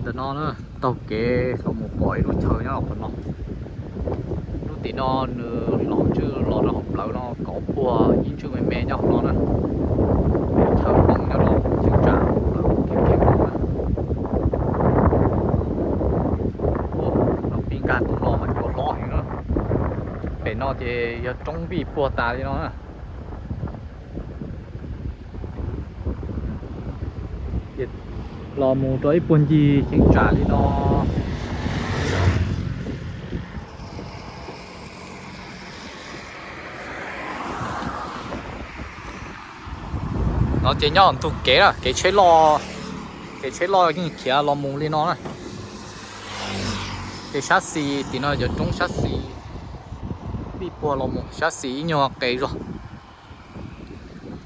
Ntawm no na, taug kev los mus pom ib lub chaw nyob qhov no. Lub tim no nws hloov ntswj los rau hauv plawv no, kauv puag ib ntswj me me nyob qhov no na. Chaw poob nyob rau cheeb tsam hauv plawv kiag kiag no na. Ua, no pib nkag tus no mas cua hlob heev na. Pem no ces yog roob vij puag tas li no na. Los mus rau ib puag ncig cheeb tsam li no. No ces nyob ntug kev na, kev tsheb loj, kev tsheb loj yeej khiav los mus li no na. Ces sab xis tim no cov roob sab xis vij puag los mus, sab xis ib nyuag qes zog.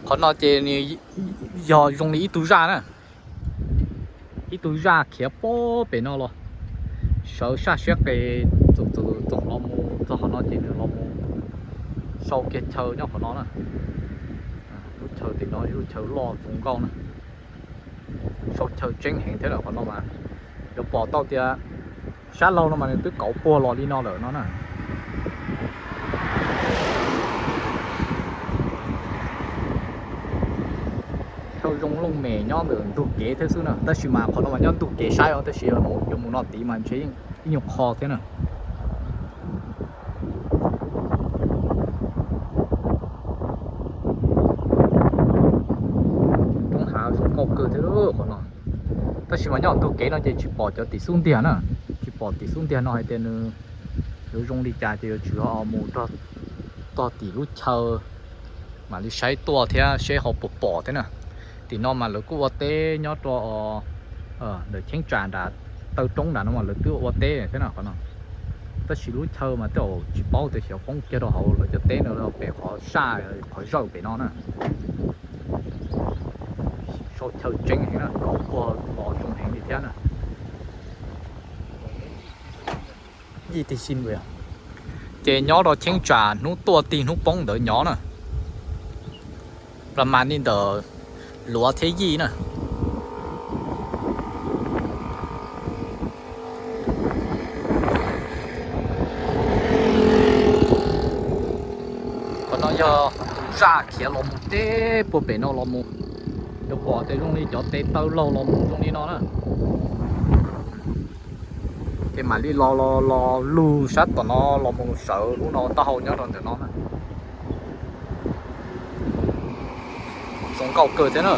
Qhov no ces nws yog zoo li ib tug zaj na, ib tug zaj khiav puag pem no los, sawv saj siab qes txoom txoom los mus txog qhov no ces nws los mus sau kiag chaw nyob qhov no na. Lub chaw tim no ib lub chaw loj zoo nkauj na, sau chaw tseeb heev thiab lawm qhov no mas. Yuav pom tau tias sab laug no mas nws twb kauv puag los li no lawm no na. Chaw zoo looj mem nyob ntawm ntug kev thiab xwb na, tab sis mas qhov no mas nyob ntug kev saib os, tab sis yuav mus no tid mas ntshe ib nyuag qho thiab na. Roob hav zoo nkauj kawg thiab qhov no. Tab sis mas nyob ntug kev no ces tsis pom cov tim xub ntiag na, tsis pom tim xub ntiag no hais tias nws yuav zoo li cas ces yuav tsum mus tog tim lub chaw mam li saib tuaj thiab seb ho puas pom thiab na. Tim no mas lawv kuj ua teb nyob rau ntawm cheeb tsam nram taw roob nram no mas lawv twb ua teb thiab na qhov no. Tab sis lub chaw mas tej zaum tsis paub tias xyov poob kiag rau hauv lawv cov teb no los pem qhov saj qhov zawj pem no na. Sau chaw tseeb heev na, kauv puag los zoo heev li thiab na. Yij tig si nws, ces nyob rau cheeb tsam hnub tuaj tig hnub poob ntawd nyob na. Plas mas li ntawm luav thiab yij na. Qhov no yog tus zaj khiav los mus teb puag pem no los mus, yuav pom tias zoo li cov tes taw laug los mus zoo li no na. Ces mam li los los los lug sab tom no los mus sawv lub no taub hau nyob rau ntawm no na. Zoo nkauj kawg thiab na.